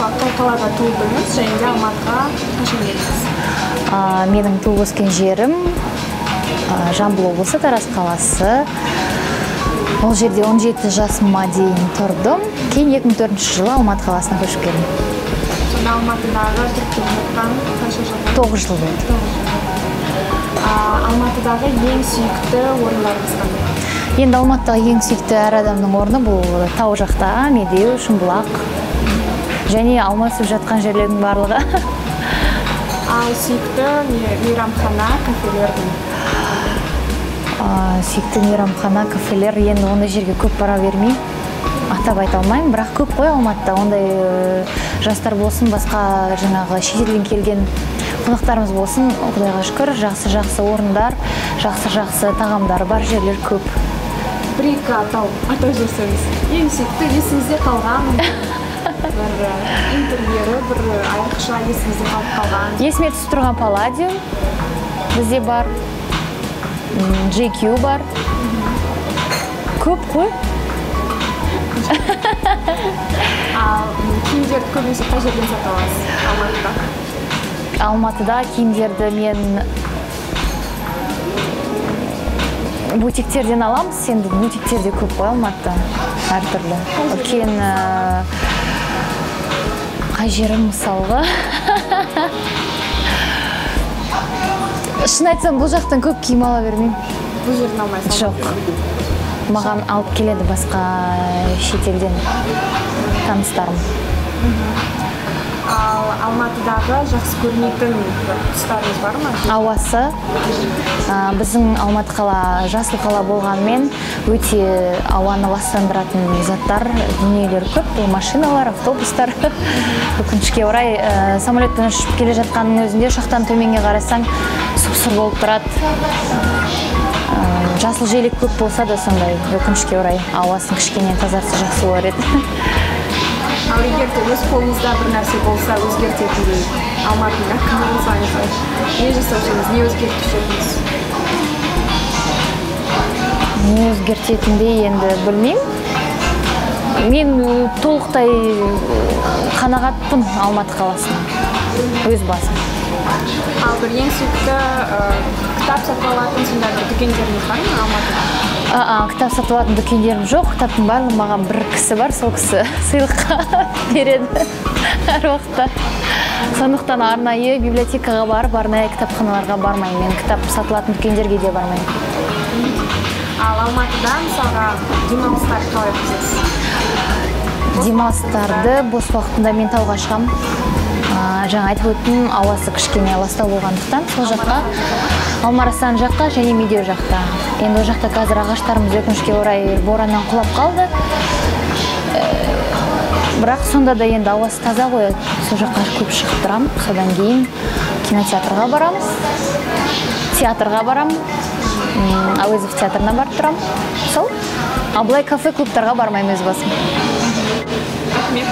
Жалпы қай қалада туылдыңыз және де Алматыға қашан келдіңіз? Менің туып өскен жерім Жамбыл облысы, Тараз қаласы. Ол жерде 17 жасыма дейін тұрдым. Кейін 2004 жылы Алматы қаласына көшіп келдім. Сонда Алматыдағы тұрып келе жатқан қанша жыл болды? 9 жыл болды. 9 жыл. Алматыдағы ең сүйікті орындарыңыз қандай? Енді Алматыдағы ең сүйікті әр адамның орны бұл тау жақта, Медеу, Шымбұлақ және алма өсіп жатқан жерлердің барлығы. Ал сүйікті мейрамхана, кафелердің? Сүйікті мейрамхана, кафелер, енді ондай жерге көп бара бермеймін, атап айта алмаймын, бірақ көп қой Алматыда. Ондай жастар болсын, басқа жаңағы шетелден келген қонақтарымыз болсын, Құдайға шүкір, жақсы-жақсы орындар, жақсы-жақсы тағамдар бар жерлер көп. Бір-екі атау жіберсеңіз. Ең сүйікті, есіңізде қалған бір интерьері, бір айрықша есіңізде қалып қалған. Есіме түсіп тұрған Палладиум бізде бар, JQ бар. Көп қой. Ал киімдерді көбінесе қай жерден сатып аласыз Алматыда? Алматыда киімдерді мен бутиктерден аламыз. Енді бутиктерде көп қой Алматыда, әртүрлі. Үлкен, қай жері мысалға? Шын айтсам, бұл жақтан көп киім ала бермеймін. Бұл жерден алмайсыз? Жоқ. Маған алып келеді басқа шетелден таныстарым. Ал Алматыдағы жақсы көрмейтін тұстарыңыз бар ма? Ауасы. Біздің Алматы қала жасыл қала болғанымен өте ауаны ластандыратын заттар, дүниелер көп. Бұл машиналар, автобустар. Өкінішке орай, самолеттен ұшып келе жатқанның өзінде ұшақтан төменге қарасаң сұп-сұр болып тұрады. Жасыл желек көп болса да сондай, өкінішке орай ауасын кішкене тазартса жақсы болар еді. Ал егер де өз қолыңызда бір нәрсе болса өзгертетіндей Алматының әкімі болсаңыз, не жасаушы едіңіз, не өзгертуші едіңіз? Не өзгертетіндей енді білмеймін. Мен толықтай қанағатпын Алматы қаласына, өз басым. Ал бір ең сүйікті кітап сатып алатын сондай бір дүкендеріңіз бар ма Алматыда? Кітап сатып алатын дүкендерім жоқ. Кітаптың барлығы маған бір кісі бар, сол кісі сыйлыққа береді әр уақытта. Сондықтан арнайы библиотекаға барып, арнайы кітапханаларға бармаймын. Мен кітап сатылатын дүкендерге де бармаймын. Ал Алматыда мысалға демалыстарды қалай өткізесіз? Демалыстарды бос уақытында мен тауға шығамын. Жаңа айтып өттім, ауасы кішкене ластау болғандықтан сол жаққа, Алмарасан жаққа және Медеу жақта. Енді ол жақта қазір ағаштарымыз өкінішке орай бораннан құлап қалды. Бірақ сонда да енді ауасы таза ғой, сол жаққа көп шығып тұрамын. Содан кейін кинотеатрға барамыз, театрға барамын, Әуезов театрына барып тұрамын. Сол. Ал былай кафе, клубтарға бармаймын өз басым. Рахмет.